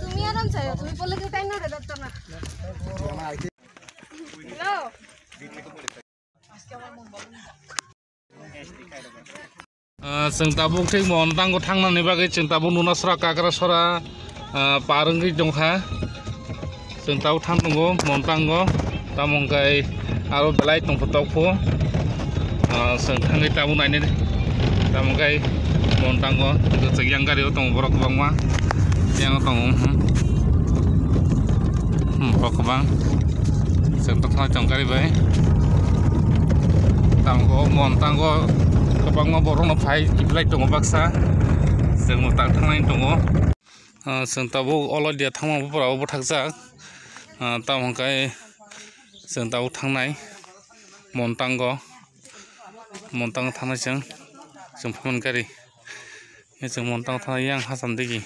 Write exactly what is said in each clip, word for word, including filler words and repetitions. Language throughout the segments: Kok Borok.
তুমি আরাম চাইও, তুমি বললে কি টাইম না রে দত্ত না। Hello. Ah, chwng tabuk thik Montango thangnani bagwi chwng tabuk nuna sora kagra sora, ah, par wngwi tongkha. Chwng tabuk thang tongo Montango, tamo hwnkhe aro belai tongkha tokpho. Ah, chwng thangwi tabuk nainai, tamo hwnkhe Montango kwchwk yang gari o tongo borok kwbangma, yang tongo, hmm. Hmm, borok kwbang. Chwng tongthoknai tong gari bai. Tamo Montango kwbangma borokno phai kiphilai tongo baksa. Chwng bo tang thangnai tongo. Ah, chwng tabuk Olodia thangma buphuru o bwthakjak. Ah, tamo hwnkhe chwng tabuk thangnai Montango. Montango thangnai chwng, chwng phaimani gari. Chwng Montango thangnai yang Hasam digi.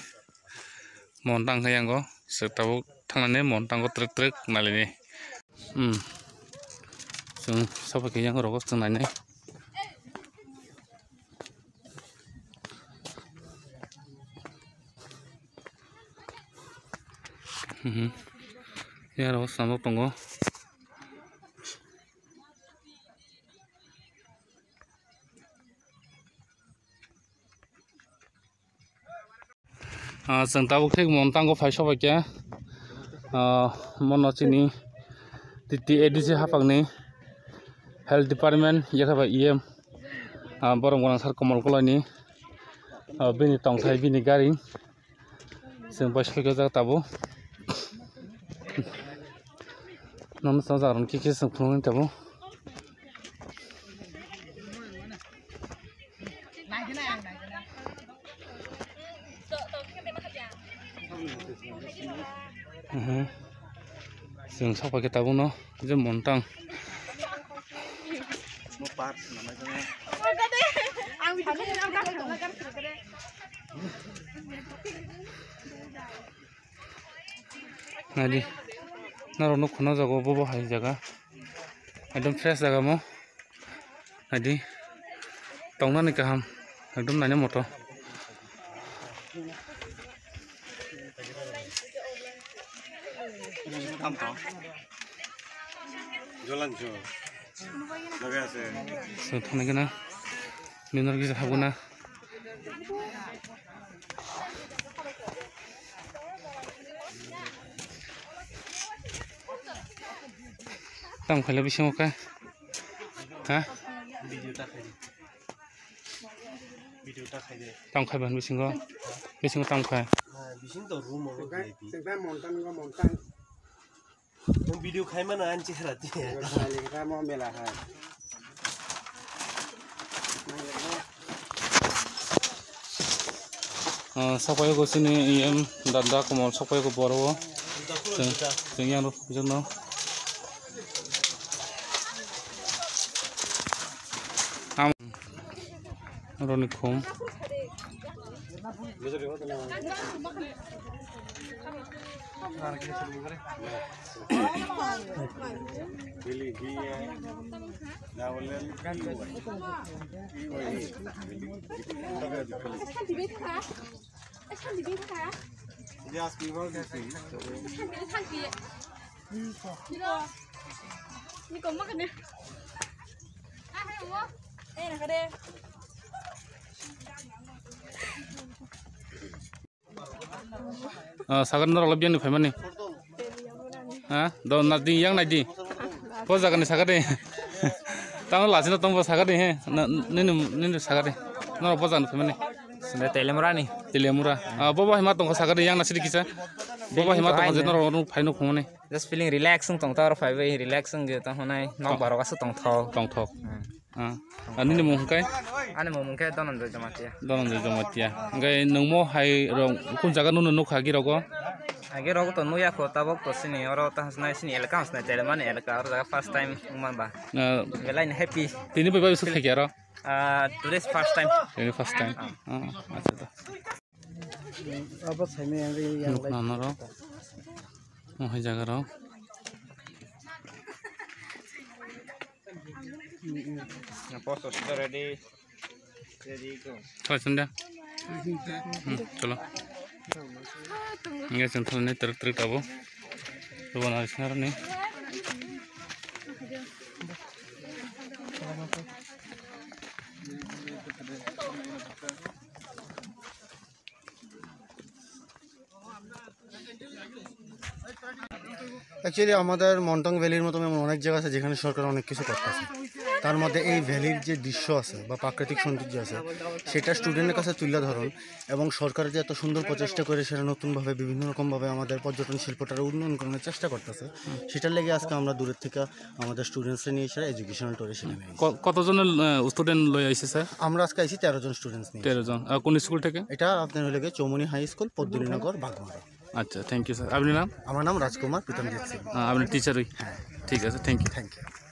Montang khe yango, chwng tabuk thangnani Montango twrwk twrwk nailini. Hmm. Chwng sobai khe yang rogo chwng nainai. Hmm. Yang rogo swnamjak tongo. Ah, chwng tabuk thik Montango phai sobai khe, ah, mono chini T T A D C hapangni Health Department yakha bai E M, ah, borok gwnang sir Komol Koloini, ah, bini tongthai bini gari chwng bai sobai khe o jaga tabuk. Nono chajak rok khe khe chwng phunuknwi tabuk. Mhm. Chwng sok pai khe tabukno je Montang. Naidi, norok nuk khuna jaga o, bo bo hai jaga. Ekdom fresh jaga mo. Naidi, tongnani kaham. Ekdom naina moto. Chwng thangna gana. Minor gisa habuna. Tamo khaila bisingo khe. Ha? Video ta khai di. Video ta khai de. Tamo khai ban bisingo. Bisingo tamo khai. Ah, bising to room o V I P. Tengkai montan go montan. Nwng video khai mano ani chehra tiya. Ah, sapai go sini E M dada Komol sapai go boro o. Chwng, chwng yang rok bijak no. Am, roni khum. Ah, sakani norok le biyang ni phaimani. Ha? Do na di yang nai di. Po jaga ni sakani. Tamo lachina tongbo sakani he. Na, nini, nini sakani. Norok po jaga ni phaimani. Sini Telemura ni. Telemura. Ah, bo bo hima tongkha sakani yang na sidi kisa. Bo bo hima tongkha je norok nuk phai nuk phumani. Just feeling relaxing tong tor phai bai relaxing je tong honai nok barok asu tong thok. Tong thok. Hmm. Ah, ani ni mung hwnkhe? Ani mung hwnkhe Dhananjay Jamatia. Dhananjay Jamatia. Hwnkhe nwng mo hai rok kun jaga nunu nukha agi rogo? Agi rogo to nukya kho, tabok to sini oro ta hansnai sini elaka hansnai Telemani elaka oro jaga first time wngman ba. Ah, belai ni happy. Tini bai bai suk khaikya ro? Ah, today's first time. Tini first time. Ah. Ah, acha acha. Abo saimai ang yang lai. Nukna noro. Mo hai jaga ro. Post office ready. Thalai sanda. Hmm, cholo. Nge chwng thalai nai tarik tarik tabo. Rubana sinarni. Actually আমাদের মন্টং ভ্যালির মতো এমন অনেক জায়গা আছে যেখানে সরকার অনেক কিছু করতেছে। তার মধ্যে এই ভ্যালির যে দৃশ্য আছে বা প্রাকৃতিক সৌন্দর্য আছে, সেটা স্টুডেন্টের কাছে তুলে ধরুন এবং সরকার যে এত সুন্দর প্রচেষ্টা করে সেটা নতুনভাবে বিভিন্ন রকমভাবে আমাদের পর্যটন শিল্পটার উন্নয়ন করার চেষ্টা করতেছে, সেটার লেগে আজকে আমরা দূরের থেকে আমাদের স্টুডেন্টসরা নিয়ে এসে এডুকেশনাল ট্যুরে সেখানে আইছি। ক-, কতজনের, আহ, স্টুডেন্ট লই আইছে স্যার? আমরা আজকে আইছি তেরো জন স্টুডেন্টস নিয়ে। তেরো জন। আর কোন স্কুল থেকে? এটা আপনার হলে গিয়ে চৌমনি হাই স্কুল, পদ্মনীনগর, বাগমারা। আচ্ছা, থ্যাংক ইউ স্যার। আপনার নাম? আমার নাম রাজকুমার প্রীতমজিৎ সিং। আহ, আপনি টিচারই? হ্যাঁ। ঠিক আছে, থ্যাংক ইউ। Thank you.